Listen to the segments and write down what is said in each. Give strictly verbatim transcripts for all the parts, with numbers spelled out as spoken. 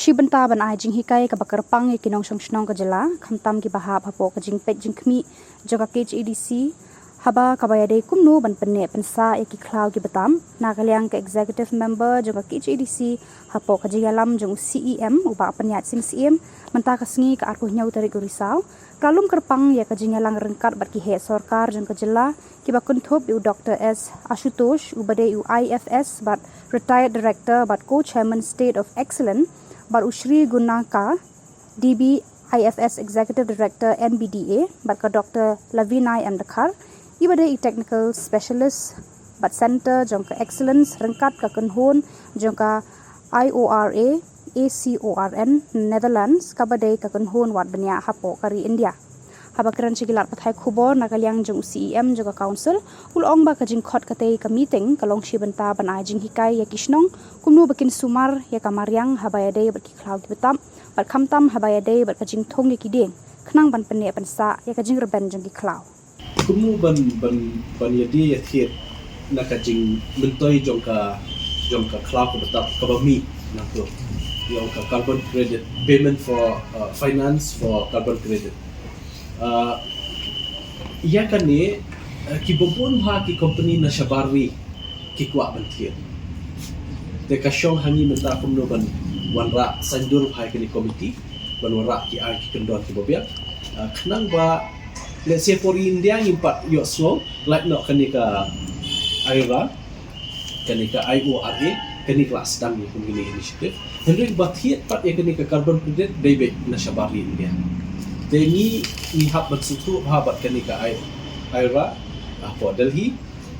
Shi bynta ban ai jinghikai kaba kyrpang ïa ki nongshong shnong ka jylla, khamtam kiba hap hapoh ka jingpeit jingkhmih jong ka K H A D C, haba kaba ïadei kumno ban pynneh pynsah ïa ki khlaw kiba tam, na ka liang ka Executive Member jong ka K H A D C hapoh ka jingïalam jong u C E M, u Bah Pynïaid Sing Syiem, mynta ka sngi ka arphew hynñiew tarik u Risaw, ka la lum kyrpang ïa ka jingïalang ryngkat bad ki heh sorkar jong ka jylla, kiba kynthup ïa u Doctor S Ashutosh, uba dei u I F S bad Retired Director bad Co-Chairman State of Excellence, bad u Shri Gunanka, D B, I F S Executive Director, M B D A, bad ka Doctor Lavinai M Dkhar, iba dei i Technical Specialist bad Centre jong ka Excellence, ryngkat ka kynhun jong ka I O R A, A C O R N, Netherlands, kaba dei ka kynhun wad bniah hapoh ka ri India. Haba kren sha ki lad pathai khubor na ka liang jong u C E M jong ka Council, u la ong ba ka jingkhot katei ka meeting ka long shi bynta ban ai jinghikai ïa ki shnong kumno ba kin sumar ïa ka mariang haba ïadei bad ki khlaw kiba tam, bad khamtam haba ïadei bad ka jingthung ïa ki dieng, khnang ban pynneh pynsah ïa ka jingrben jong ki khlaw. Kumno ban, ban, ban ïadei ïathied na ka jingmyntoi jong ka, jong ka khlaw kaba tap kaba mih nangto, ïa ka carbon credit, payment for, uh, finance for carbon credit. Uh, ïa kane, uh, kiba bun bha ki company na shabar ri ki kwah ban thied. Te ka shong ha ngi mynta kumno ban wanrah saiñdur bha ïa kane ka komiti, ban wanrah ki ai ki kyndon kiba biang. Uh, khnang ba, let's say, por India ngim pat ïohsngew lait noh kane ka IRA, kane ka I O R A, kane ka la sdang ïa kum kine initiative. Hynrei ba thied pat ïa kane ka carbon credit dei beit na shabar ri India. Te ngi, ngi hap ban sngewthuh bha bad kane ka I-, IRA, ah, hapoh Delhi,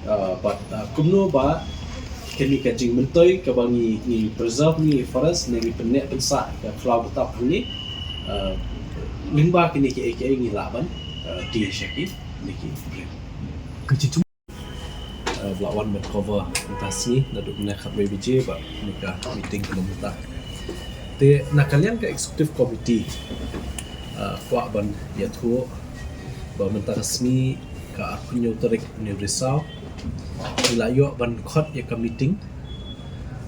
ah, bad, ah, kumno ba kane ka jingmyntoi kaba ngi, ngi preserve ngi forest ne ngi pynneh pynsah ka khlaw ba tap hangne, ah, lyngba kine kiei kiei ngi lah ban, ah, die sha kine ki briew. Ka jitu, ah, ba la wan ban cover mynta sngi naduh mynne khatwei baje ba kane ka meeting ka long mynta. Te na ka liang ka executive committee, ah, kwah ban ïathuh ba mynta ka sngi ka arphew hynñiew tarik une u Risaw, ngi la ïoh ban khot ïa ka meeting,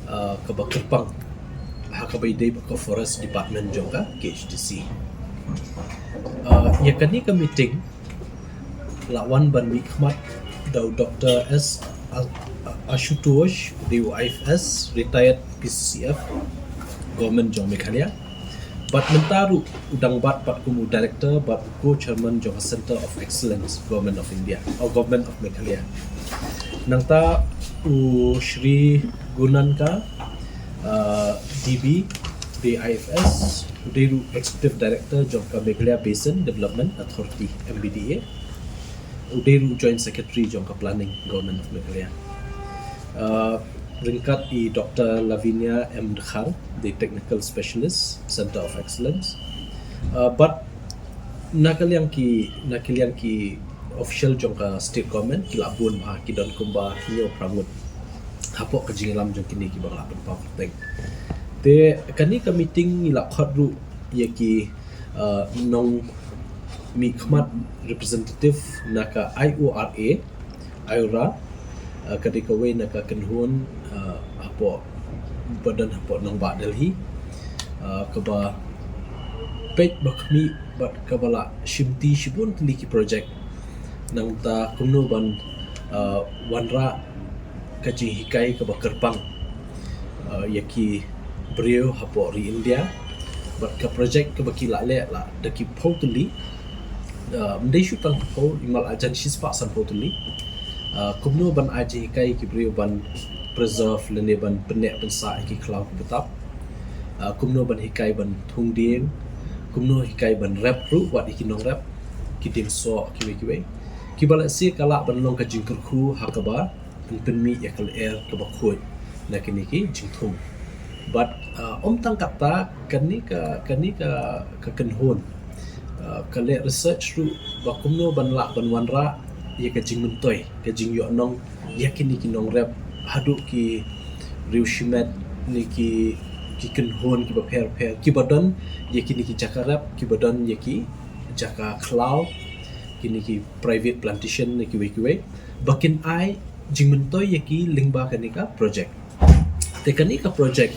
ah, kaba kyrpang ha kaba ïadei bad ka Forest Department jong ka K H A D C. Ah, ïa kane ka meeting la wan ban mihkhmat da u Doctor S A-, A-, Ashutosh, u dei u I F S, retired P C C F, Government jong Meghalaya. Bad mynta ruh u dang bat pat kum u Director bad u Co-Chairman jong ka Centre of Excellence, Government of India, or Government of Meghalaya. Nangta u Shri Gunanka, uh, D B, dei I F S, u dei ruh Executive Director jong ka Meghalaya Basin Development Authority, M B D A. U dei ruh Joint Secretary jong ka Planning, Government of Meghalaya. Uh, ryngkat i Doctor Lavinia M Dkhar, dei Technical Specialist, Centre of Excellence. Uh, bad na ka liang ki, na ka liang ki official jong ka state government ki la bun bha, ki don kumba hynñiew phra ngut hapoh ka jingïalam jong kine kiba nga la pynpaw kyrteng. Te kane ka meeting ngi la khot ruh ïa ki, uh, nongmihkhmat, representative na ka I O R A, IRA, uh, ka dei kawei na ka kynhun, uh, hapoh, ba don hapoh nongbah Delhi, uh, kaba peit ba khmih bad kaba la shimti shibun tylli ki project. Nangta kumno ban, uh, wanrah ka jinghikai kaba kyrpang, uh, ïa ki briew hapoh ri India. Bad ka project kaba ki la leh la da ki phew tylli, uh, ym dei shu tang phew, i mal ajan shispah sanphew tylli. Uh, kumno ban ai jinghikai ïa ki briew ban preserve lane ban pynneh pynsah ïa ki khlaw kiba tap. Uh, kumno ban hikai ban thung dieng, kumno hikai ban rep ruh wat ïa ki nongrep, ki dieng soh kiwei kiwei. Kiba lehse ka lah ban long ka jingkyrkhu ha kaba pynmih ïa ka lyer kaba khuid na kine ki jingthung. Bad, uh, ym tang katta, kane ka, kane ka, ka kynhun, uh, ka leh research ruh ba kumno ban lah ban wanrah ïa ka jingmyntoi, ka jingïohnong ïa kine ki nongrep haduh ki riewshimet ne ki, ki kynhun kiba pher pher kiba don ïa kine ki jaka rep, kiba don ïa ki jaka khlaw, kine ki private plantation ne kiwei kiwei, ba kin ai jingmyntoi ïa ki lyngba kane ka project. Te kane ka project,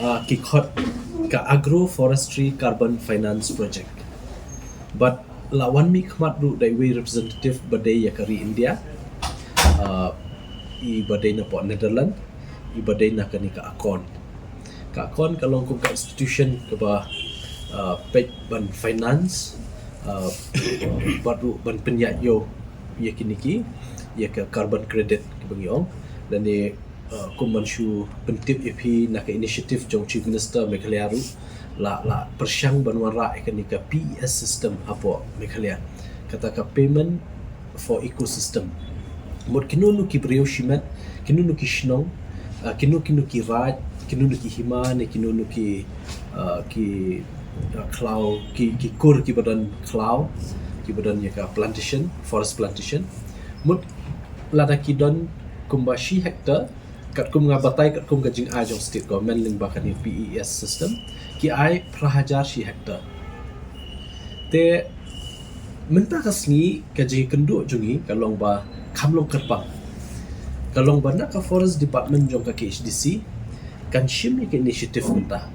ah, ki khot ka Agroforestry Carbon Finance Project. Bad la wan mih khmat ruh da iwei representative ba dei ïa ka ri India, uh, i ba dei na pdeng Netherlands, i ba dei na kane ka ACORN. Ka ACORN ka long kum ka institution kaba, uh, peit ban finance, uh, bad ruh ban pynïaid ïa kine ki, ïa ka carbon credit kaba ngi ong. Lane, uh, kum ban shu pyntip ïa phi na ka initiative jong Chief Minister Meghalaya ruh, la, la pyrshang ban wanrah ïa kane ka P E S system hapoh Meghalaya. Kata ka payment for ecosystem. Mut kino kino ki briew shimet, kino kino ki shnong, uh, kino kino ki raid, kino kino ki hima ne kino kino ki, uh, ki, uh, khlaw, ki, ki kur kiba don khlaw, kiba don ïa ka plantation, forest plantation. Mut lada ki don kumba shi hectare, katkum nga batai, katkum ka jingai jong state government lyngba kane P E S system, ki ai phra hajar shi hectare. Te mynta ka sngi ka jingkynduh jong ngi ka long ba kham long kyrpang. Ka long ba na ka Forest Department jong ka K H D C kan shim ïa ka initiative mynta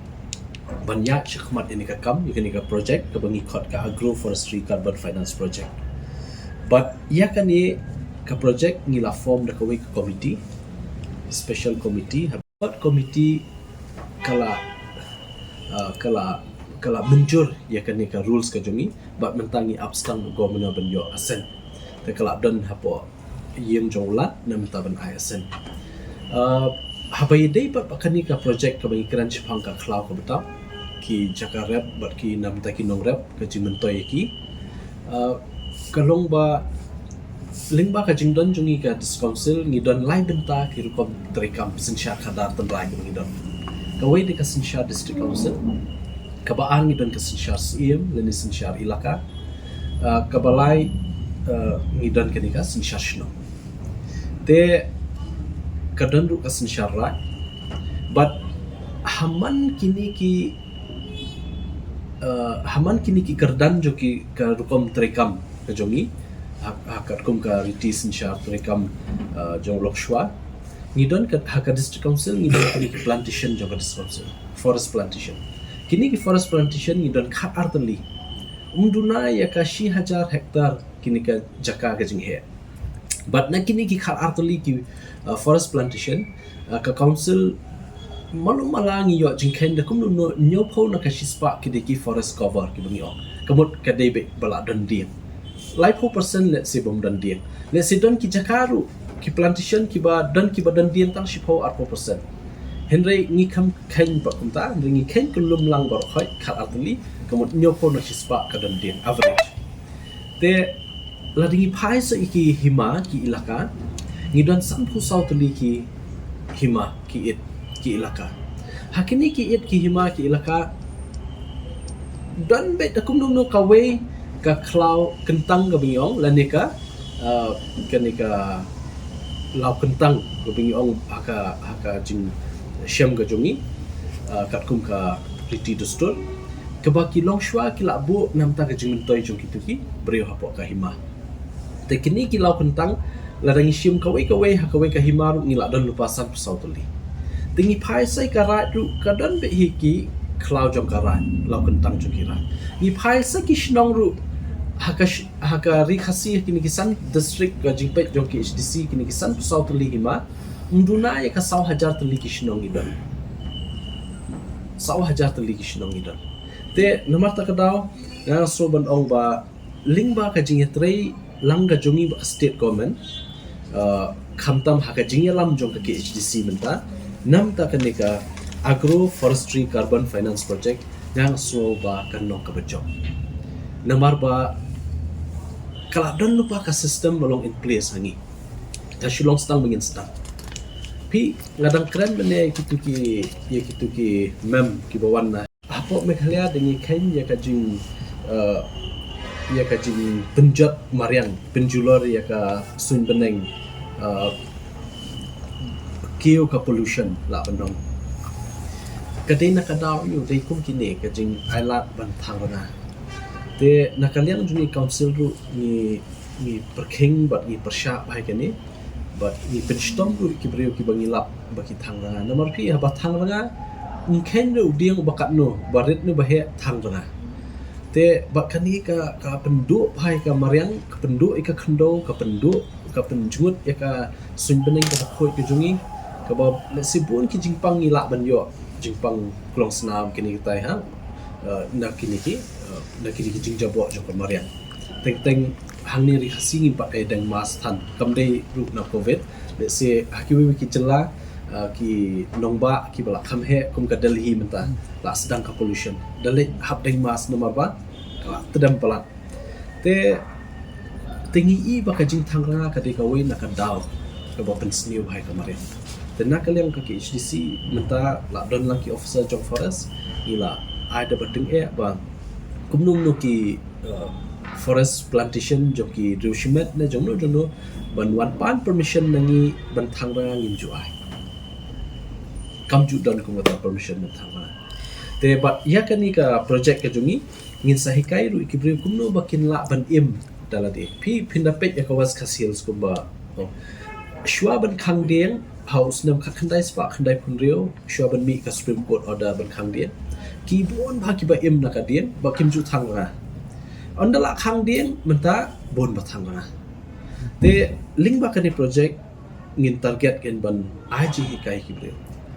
ban ïaid shakhmat ïa kane ka kam, ïa kane ka project kaba ngi khot ka Agroforestry Carbon Finance Project. Bad ïa kane ka project ngi la form da kawei ka committee, special committee. Bad committee ka la, uh, ka la, ka la mynjur ïa kane ka rules ka jong ngi. Bad mynta ngi ap sdang u Governor ban ïoh assent. Te ka la don hapoh ïing jong u Lat na mynta ban ai assent. Uh, haba ïadei bad kane ka project kaba ngi kren shaphang ka khlaw ka btap, ki jaka rep bad ki na mynta ki nongrep, ka jingmyntoi ïa ki. Uh, ka long ba lyngba ka jingdon jong ngi ka District Council, ngi don lai bynta ki rukom treikam synshar khadar tynrai kaba ngi don. Kawei dei ka synshar District Council, kaba ar ngi don ka synshar Syiem lane synshar Elaka, uh, kaba lai, uh, ngi don kane ka synshar shnong. Te ka don ruh ka synshar raid. Bad ha man kine ki, uh, ha man kine ki kyrdan jong ki ka rukom treikam ka jong ngi, ha, ha katkum ka riti synshar treikam, uh, jong u longshuwa, ngi don ka, ha ka District Council ngi don kine ki plantation jong ka District Council, forest plantation. Kine ki forest plantation ngi don khat ar tylli. Ym duna ïa ka shi hajar hectare kine ka jaka ka jingheh. Bad na kine ki khat ar tylli ki, uh, forest plantation, uh, ka council malu mala ngi ïoh jingkheiñ da kumno kumno, hynñiewphew na ka shispah ki dei ki forest cover kiba ngi ong. Ka mut ka dei beit ba la don dieng. Laiphew percent lehse bym don dieng. Lehse don ki jaka ruh, ki plantation kiba don, kiba don dieng tang shiphew arphew percent. Hynrei ngi kham kheiñ pat kumta, hynrei ngi kheiñ kyllum lang baroh khoit khat ar tylli, ka mut hynñiewphew na shispah ka don dieng average. Te lada ngi phai sa ïa ki hima, ki elaka, ngi don sanphew saw tylli ki hima, ki ïit, ki elaka. Ha kine ki ïit, ki hima, ki elaka, don beit da kumno kumno kawei ka khlaw kyntang kaba ngi ong, lane ka, uh, kane ka law kyntang kaba ngi ong ha ka, ha ka jingshem ka jong ngi, uh, katkum ka riti dustur, kaba ki longshuwa ki la buh na bynta ka jingmyntoi jong kito ki briew hapoh ka hima. Te kine ki law kyntang, lada ngi shim kawei kawei ha kawei ka hima ruh ngi la don lypa sanphew saw tylli. Te ngi phai sa ïa ka raid ruh ka don beit hi ki khlaw jong ka raid, law kyntang jong ki raid. Ngi phai sa ki shnong ruh ha ka sh-, ha ka Ri Khasi, ha kine ki san district ka jingpeit jong K H D C, kine ki sanphew saw tylli hima, ym duna ïa ka saw hajar tylli ki shnong ngi don. Saw hajar tylli ki shnong ngi don. Te namar kata ka daw nga sngewbha ban ong ba lyngba ka jingïatrei lang ka jong ngi bad ka state government, uh, khamtam ha ka jingïalam jong ka K H D C mynta, na bynta kane ka Agroforestry Carbon Finance Project, nga sngewbha kan long kaba jop. Namar ba ka la don lypa ka system ba long in place ha ngi. Ka shu long sdang ba ngin sdang. Phi, nga dang kren mynne ïa kito ki, ïa kito ki mem kiba wan na hapoh Meghalaya, da ngi kheiñ ïa ka jing, uh, ïa ka jingpynjot mariang, pynjulor ïa ka suiñ bneng, uh, kiew ka pollution lah ban ong. Ka dei na ka daw ïoh dei kum kine ka jingailad ban thang rnga. Te na ka liang jong ngi council ruh ngi, ngi pyrkhing bad ngi pyrshah bha ïa kane. Bad ngi pynshitom ruh ïa ki briew kiba ngi lap ba ki thang rnga. Namar phi haba thang rnga, Ngin kheiñ ruh u dieng uba katno, ba rit ne ba heh, thang bha. Te bad kane ka, ka pynduh bha ïa ka mariang, ka pynduh ïa ka khyndew, ka pynduh, ka pynjngut ïa ka suiñ bneng kaba khuid ka jong ngi, kaba lehse bun ki jingpang ngi lah ban ïoh, jingpang klong snam kine kitai ha. Eh, na kine ki, eh, na kine ki jingjaboh jong ka mariang. Teng teng hangne ri Khasi ngim pat ai deng mask than. Kam dei ruh na covid. Lehse ha kiwei kiwei ki jylla, eh, ki nongbah kiba la kham heh kum ka Delhi mynta la sdang ka pollution. Da leit hap deng mask namar ba ka la tdem palat. Te, te ngi i ba ka jingthangranga ka dei kawei na ka daw kaba pynsniew bha ïa ka mariang. Te na ka liang ka K H A D C mynta la don lang ki officer jong forest, ngi la ai da ba tyngeh ba kumno kumno ki, eh, forest plantation jong ki riew shimet ne jong no jong no ban wan pan permission na ngi ban thangranga, ngim ju ai. Kam ju don kum kata permission ban thangranga. Te bad ïa kane ka project ka jong ngi, ngin sa hikai ruh ïa ki briew kumno ba kin lah ban im da lade. Phi, phin da peit ïa ka West Khasi Hills kumba, oh. Shuwa ban khang dieng ha u snem khatkhyndai spah khyndaiphew hynriew, shuwa ban mih ka Supreme Court order ban khang dieng, ki bun bha kiba im na ka dieng ba kim ju thangranga. Ynda la khang dieng mynta bun ba thangranga. Te lyngba kane project ngin target, ngin ban ai jinghikai ki briew.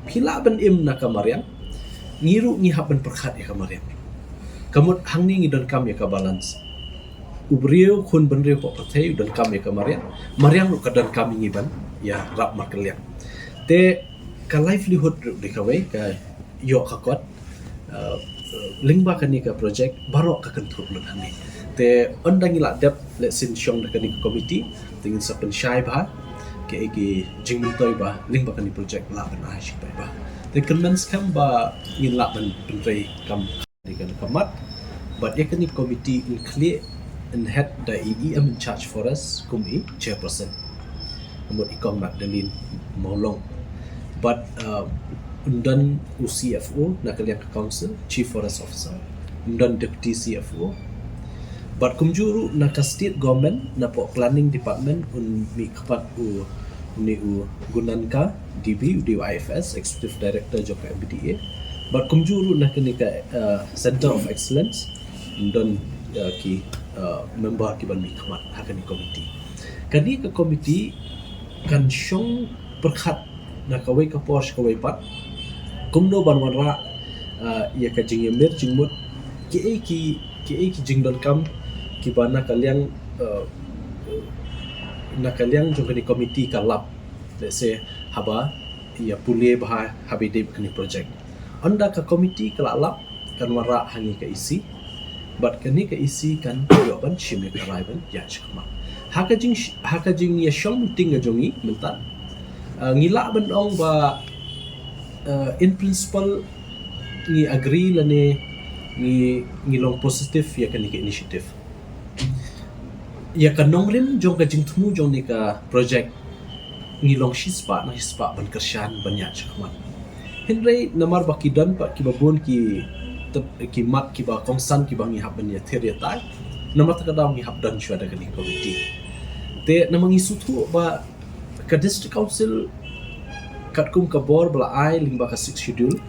Phi lah ban im na ka mariang, ngi ruh ngi hap ban pyrkhat ïa ka mariang. Ka mut hangne ngi donkam ïa ka balance. U briew khun bynriew hapoh pyrthei u donkam ïa ka mariang, mariang ruh ka donkam ïa ngi ban ïarap markylliang. Te ka livelihood ruh dei kawei ka ïoh ka kot. Uh, lyngba kane ka project baroh ka kynthup lut hangne. Te ynda ngi la dep, lehse shong da kane ka committee, te ngin sa pynshai bha kaei ki jingmyntoi ba lyngba kane project lah ban ai shai bha. Te kynmaw skhem ba ngin lah ban pyntrei kam ïa kane ka mat. Bad ïa kane ka committee in khlieh, in head da i E M in charge forest kum i chairperson. Ka mut i Kong Magdalene Mawlong. Bad, uh, un don u C F O na ka liang ka council, Chief Forest Officer. Un don Deputy C F O. Bad kumjuh ruh na ka state government, napoh planning department, un mih khmat u, une u Gunanka D B, u dei u I F S, Executive Director jong ka M B D A. Bad kumjuh ruh na kane ka, uh, Center of Excellence, un don, uh, ki, uh, member kiban mih khmat ha kane ka committee. Kane ka committee kan shong pyrkhat na kawei ka por sha kawei pat kumno ban wanrah, uh, ïa ka jingïamir jingmut, kiei ki, kiei ki jingdonkam kiba na ka liang, uh, na ka liang jong kane ka committee ka lap, lehse haba ïa pule bha, haba ïadei bad kane ka project. Ynda ka committee ka la lap, kan wanrah ha ngi ka E C. Bad kane ka E C kan ïoh ban shim ïa ka rai ban ïaid shakhmat. Ha ka jing, ha ka jingïashong meeting ka jong ngi mynta, uh, ngi lah ban ong ba, uh, in principle ngi agree lane ngi, ngi long positive ïa kane ka initiative. Ïa ka nongrim jong ka jingthmu jong kane ka project ngi long shispah na shispah ban kyrshan ban ïaid shakhmat. Hynrei namar ba ki don pat kiba bun ki, ki mat kiba kongsan kiba ngi hap ban ïathir ïatai, namar kata ka daw ngi hap don shuwa da kane ka committee. Te namar ngi sngewthuh ba ka District Council katkum ka bor ba la ai lyngba ka Sixth Schedule,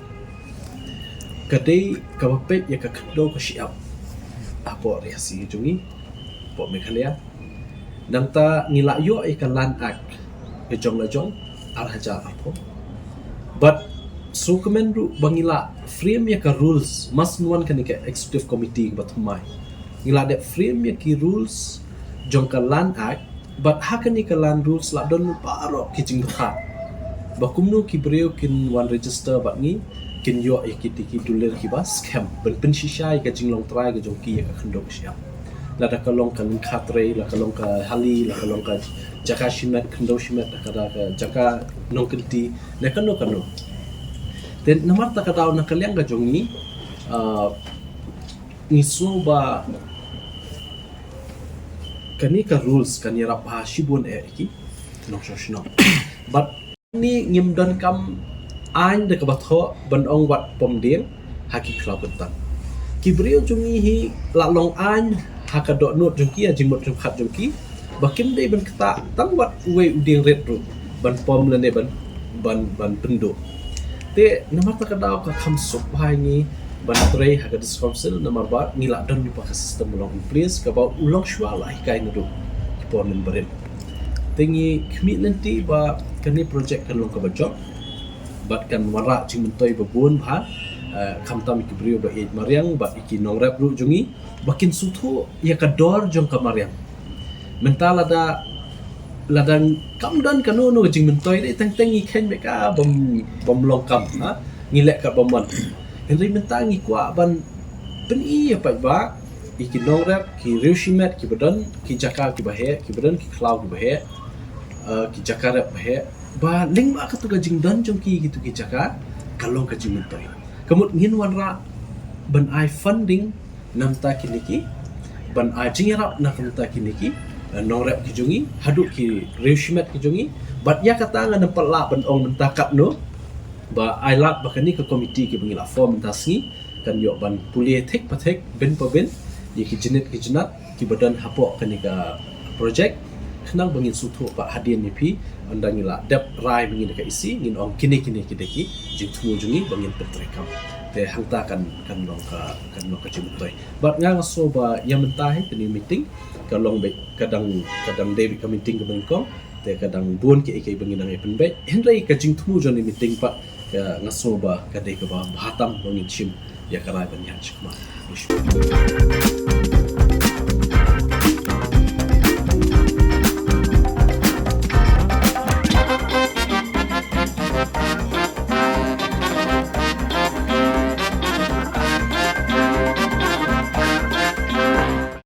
ka dei kaba peit ïa ka khyndew ka shyiap hapoh Ri Khasi jong ngi, hapoh Meghalaya. Nangta ngi la ïoh ïa ka Land Act ka jong la jong, ar hajar arphew. Bad sngewkmen ruh ba ngi la frame ïa ka rules, mas ngi wan kane ka executive committee ba thymmai. Ngi la dep frame ïa ki rules jong ka Land Act, bad ha kane ka Land Rules la don baroh ki jingdonkam ba kumno ki briew kin wan register bad ngi, kin ïoh ïa kiti ki dulir kiba skhem ban pynshisha ïa ka jinglong trai ka jong ki ïa ka khyndew ka shyiap. Lada ka long ka lyngkha trei, la ka long ka hali, la ka long ka jaka shimet, khyndew shimet, la ka da ka jaka nongkynti, ne kano kano. Te namar kata ka daw na ka liang ka jong ngi, uh, ngi sngew ba kane ka rules kan ïarap ha shibun eh ki nongshong shnong. Bad ni ngim donkam aiñ da kaba thoh ban ong wat pom dieng ha ki khlaw kyntan. Ki briew jong ngi hi la long aiñ ha ka dohnud jong ki, ha jingmut jingpyrkhat jong ki, ba kim dei ban ktah tang wat uwei u dieng rit ruh ban pom lane ban, ban, ban pynduh. Te namar kata ka daw ka kham suk bha ïa ngi ban trei ha ka District Council namar ba ngi la don lypa ka system long in place kaba u longshuwa la hikai naduh ki por mynbarim. Te ngi khmih lynti ba kane project kan long kaba jop bad kan wanrah jingmyntoi ba bun bha, eh, khamtam ïa ki briew ba ïeit mariang bad ïa ki nongrep ruh jong ngi ba kin sngewthuh ïa ka dor jong ka mariang. Mynta lada, lada kam don kano kano ka jingmyntoi, dei teng teng ngi kheiñ beit ka bym, bym long kam, ha? Ngi leh katba mon. Hynrei mynta ngi kwah ban pyni ïa paidbah, ïa ki nongrep, ki riewshimet kiba don ki jaka kiba heh, kiba don ki khlaw kiba heh, eh, ki jaka rep ba heh, ba lyngba katu ka jingdon jong ki kitu ki jaka ka long ka jingmyntoi. Ka mut ngin wanrah ban ai funding na bynta kine ki, ban ai jingïarap na ka bynta kine ki, eh, nongrep ki jong ngi, haduh ki riewshimet ki jong ngi. Bad ïa kata ngan ym pat lah ban ong mynta katno, ba ai lad ba kane ka komiti kiba ngi la form mynta sngi kan ïoh ban pule thik pa thik, bin pa bin, ïa ki jingit ki jingat kiba don hapoh kane ka project, khnang ba ngin sngewthuh ba hadien ïa phi, ynda ngi la dep rai ma ngi da ka E C, ngin ong kine kine ki dei ki jingthmu jong ngi ba ngin pyntreikam. Te hangta kan, kan long ka, kan long ka jingmyntoi. Bad nga nga sngew ba ïa mynta hi kane meeting ka long beit, ka dang, ka dang dei beit ka meeting kaba nyngkong, te ka dang bun kiei kiei ba ngin nang ïa pynbeit. Hynrei ka jingthmu jong kane meeting pat ka, nga sngew ba ka dei kaba bha tam ba ngin shim ïa ka rai ban ïaid shakhmat.